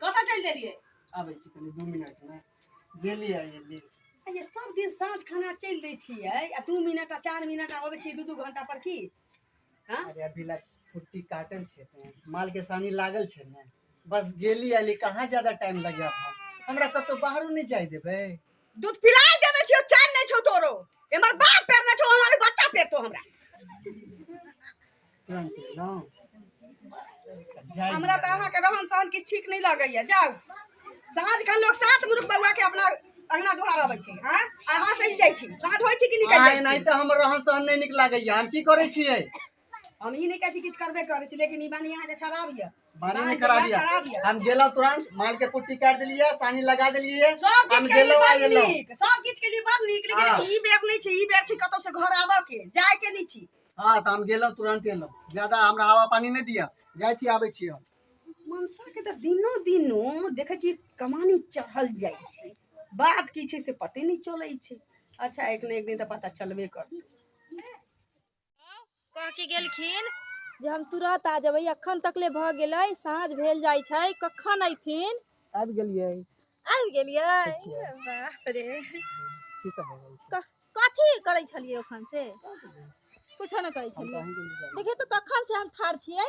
कतऽ चलि देलियै? आबै छी कनि 2 मिनट मे। गेली आ एली। ये सब दिन साँझ खाना चलि दै छियै आ 2 मिनट आ 4 मिनट आ अबै छियै 2-2 घंटा पर की? हाँ? अरे अभी ला कुट्टी काटल छै ने, माल के सानी लागल छै ने, बस गेली आली, कहाँ ज्यादा टाइम लगे। हमरा कतौ बाहरो नहीं जाय देबै। दूध पिला देने छियो, चैन नहीं छौ तोरो। हमर बाप पेरने छौ, हमारे बच्चा पेरतो हमरा। तुरंत एलहुँ। जाय हमरा तऽ अहाँके रहन सहन किछु ठीक नहि लगैया। जाउ, साँझ खन लोक 7 मुरुख बौआ के अपना अंगना दुहार अबै छै। हाँ, अहाँ चलि जाइ छी, साँझ होइ छै कि निकलि आइ जाइ नहि छी? तऽ हमर रहन सहन नहि नीक लागैया, हम की करै छियै? हम ई नहि कहै छी किछु करबे करै छी, लेकिन ई बानी अहाँके खराब यऽ। बानी नहि बानी खराब यऽ। खराब यऽ। हम गेलहुँ तुरंत माल के कुट्टी काटि देलियै, सानी लगा देलियै। सब हम किछु के लिए गेलहुँ आ बड़ गेलहुँ। नीक, सब किछु के लिए बड़ नीक, लेकिन हाँ। ई बेर नहि छै, ई बेर छै कतौ से घर आबऽ के, जाय के नहि छी। हाँ, तऽ हम गेलहुँ तुरंत एलहुँ, ज्यादा हमरा हवा पानी नहि दिअ, जाइ छी आबै छी हम। मनसा के तऽ दिनो दिनो देखै छी कमानी चढ़ल जाइ छै, बात की छै से पते नहि चलै छै। अच्छा, एक ने एक दिन तऽ पता चलबे करतै। कह के गेलखिन जे हम तुरत आ जेबै, अखन तकले भऽ गेलै, साँझ भेल जाइ छै, कखन अयथिन? आबि गेलियै। आबि गेलियै? ठीक छियै। बाप रे। की सब भऽ गेल छै? कथी करै छलियै ओखन से? कुछो नहि करै हम तऽ छलियै। अहींके इंतजार। देखियौ तऽ कखन से हम ठाढ़ छियै।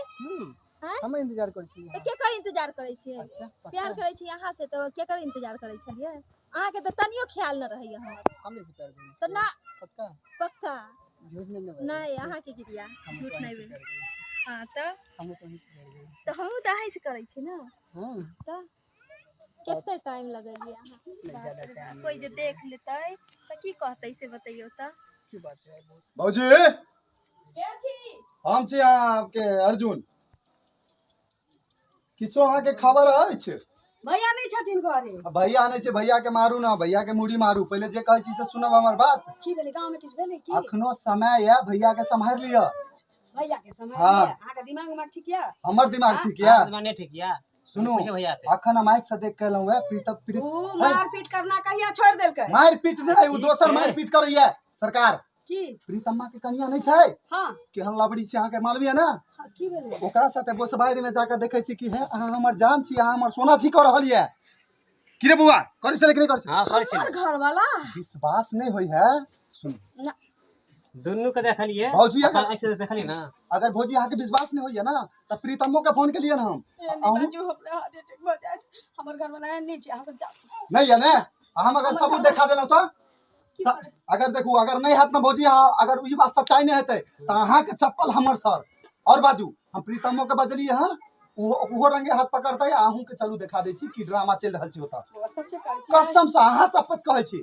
आँय? हम इंतजार करै छियै। तऽ केकर इंतजार करै छियै? अच्छा, पक्का? प्यार करै छी अहाँ से तऽ केकर इंतजार करै छलियै? अहाँके तऽ तनियो ख्याल न रहैया हमर। हमरे से प्यार करै तऽ छियै? ना। पक्का? पक्का। झूठ नहि ने बाजै नहि छियै? अहाँके क्रिया हमहूँ झूठ तऽ नहि अहीं से बोल। प्यार करै छी। हँ तऽ हमहूँ तऽ अहीं से प्यार करै छी। तऽ हमहूँ तऽ अहीं से करै छी ने। हँ। तऽ कते टाइम लगेलियै अहाँ? नहि बाप ज्यादा रे टाइम बाप, नहि कोइ जे लगेलियै। देख लेतै तऽ की कहतै से बतैयौ तऽ। की बात है बहुत। भौजी। के छी? हम छी अहाँके अर्जुन। किछो अहाँके खबर अछि? भैया नहि छथिन घरे। भैया नहि छै, भैया के मारू ना, भैया के मुड़ी मारू। पहिले जे कहै छी से सुनब हमर बात। की भेलै गाँव में? किछु भेलै की? अखनो समय यऽ, भैया के सम्हारि लिअ। भैया के समय? हाँ। अहाँके दिमाग उमाग ठीक यऽ? हमर दिमाग ठीक यऽ? दिमाग नहीं ठीक या। सुनू। पूछो भैया से। अखन हम आँखि से देख के एलहुँ प्रीत प्रीत ऊ मारपीट करना कहिया छोड़ि देलकै? मारि पीट नहि, ओ ठीक दोसर छै। मारि पीट करैया सरकार। की? प्रीतम्मा के कनिया नहि छै? हाँ। केहन लबड़ी छै, अहाँके मालूम यऽ ने? हाँ, की भेलै? ओकरा साथे बोसबारी में जाकर देखै छी कि हे अहाँ हमर जान छी, अहाँ हमर सोना छी, कऽ रहल यऽ। की रे बौआ, करै छलै कि नहि करै छलै? हाँ, करै हमर छलै। घर वाला? विश्वास नहि होइ है, सुन। ना। दुनू के देखलिए। भौजी, अपन आँखि से देखलिए ना। अगर भौजी अहाँके विश्वास नहि होइया ना तऽ प्रीतमो के फोन केलियै हम। अहूँ बाजू, हमरा हार्ट अटैक भऽ जायत। हमर घर वाला एहन नहि छै, अहाँ सब जाउ। नहि यऽ ने, आ हम अगर सबूत देखा देलहुँ तऽ अगर देखू, अगर नहि हैत ने भौजी, अहाँ अगर ई बात सच्चाई नहि हेतै तऽ अहाँके चप्पल हमर सर। और बाजू, हम प्रीतमो के बजलियै हन, ओहो रंगे हाथ पकड़तै आ अहूँके। चलू देखा दै छी की ड्रामा चलि रहल छै ओतऽ। बौआ, सच्चे कहै छी? कसम से, अहाँ शपथ कहै छी।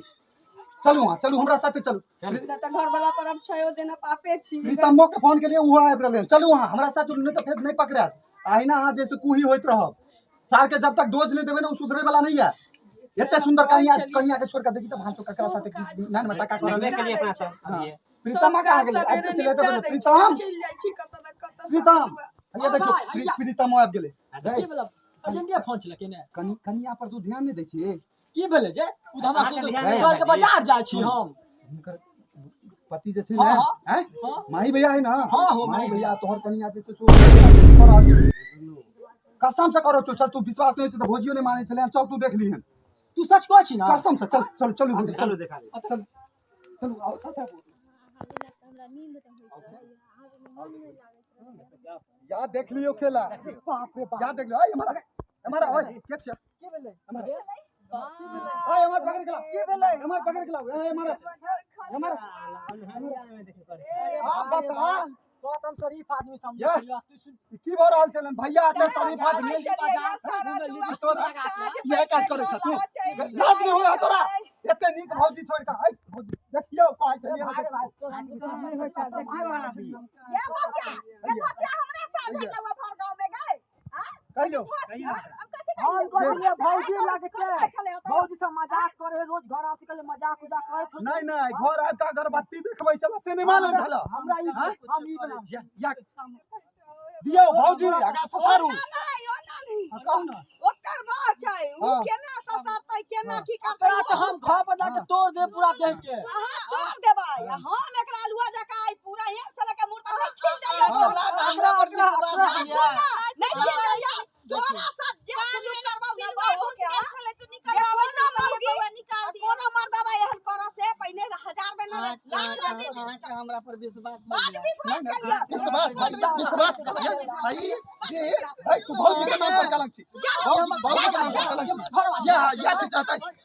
चलू अहाँ, चलू हमरा साथे चलू। नहि तऽ घर वाला पर हम छयो देना पापे छी। प्रीतमो के फोन केलियै, ओहो आबि रहलै हन। चलू अहाँ हमरा साथ चलू, नहि तऽ फेर नहि पकड़ायत। अहिना अहाँ जैसे कुही होइत रहब। सार के जब तक डोज नहि देबै ने, ओ सुधरे वाला नहीं है। एते सुंदर कनिया, कनिया के छोड़ के देखी तऽ भांचो ककरा साथे नान में टका कर। देखबे केलिए अपना सब हाँ। अभिये। प्रीतम कहाँ गेलै? आबि के चले तऽ प्रीतम। चलि जाइ छी कतऽ ने कतऽ। प्रीतम, हैया देखियौ। भाई, हैया। प्रीतम आबि गेलै। की भेलै? अर्जेंटिया फोन छलै केने? कनि कनिया पर तू ध्यान नहि दै छियै? की भेलै जे उ तऽ हमरा अहाँके ध्यान नहि घर के है। बाजार जाइ छी हम। हुनकर पति जे छै हाँ, ने हाँ। हैं? हाँ। माही भैया है ना? हाँ, हो, माही माही भैया, तोहर कनिया जे छै से ओ कर रहल छै। कसम से करो तू, चल तू। विश्वास नहि होइ छै तऽ भौजियो नहि मानै छलै, चल तू देख लीहन। तू सच कहै छी ना? कसम से, चल चल, चलू भौजी, चलू चलू। देखा दे। चल चलू, आओ साथ आबू। हमरा नींद नहि होइत रहैया, अहाँके मोन नहि लागैत रहैया। या देख लियो खेला। बाप रे बाप। या देख लियो। ओए हमारा, हमारा, ओए के छियै? की भेलै? ओए हमार पकड़ के लाओ। की भेलै? हमार पकड़ के लाओ। ए हमारा, हमारा, आप बता। तो हम शरीफ आदमी समझै या। छियै, तू सुन। ई की भऽ रहल छलन भैया? एते शरीफ आदमी तोरा इएह काज करै छ तू? लाज नहि होय तोरा एते नीक भौजी छोड़ि कऽ? ऐ भौजी, देखियौ, कहै छलियै ने, देखियौ। ये मौका देखो छियै, हमरा साथ भेटलौ भर गाँव में गए। कहियौ। हम कहलियै भौजी लग के छलै ओतऽ। भौजी सब मजाक करे, रोज घर आबि के मजाक उजाक करैत होतै। नहि नहि, घर आबि कऽ अगरबत्ती देखबै छल, सिनेमा लग छल। हमरा ई हाँ? हम ई बना या दियौ भौजी, आगा ससारू। ओना नहि, ओना नहि। हाँ, कहू ने। ओकर बात छै, उ हाँ। केना ससरतै, केना की करतै। ओकरा तऽ हम घर पर जाके तोड़ देब पूरा देह के। अहाँ तोड़ देबै आ हम एकरा अलुआ जकाँ आइ पूरा एक से लके मुड़ तक नहि छील देलियै। हाँ। तोरा हमरा पर विश्वास नहीं है। नहि छील देलियै तोरा साथ जे सुलूक करबौ ने। अहाँके हमरा पर विश्वास बाद नहीं। विश्वास करियौ। विश्वास विश्वास करियै। ई ये भाई तू भौजी के नाम पर कलंक छी, भौजी भौजी के नाम पर कलंक छी। या या छै चाहता।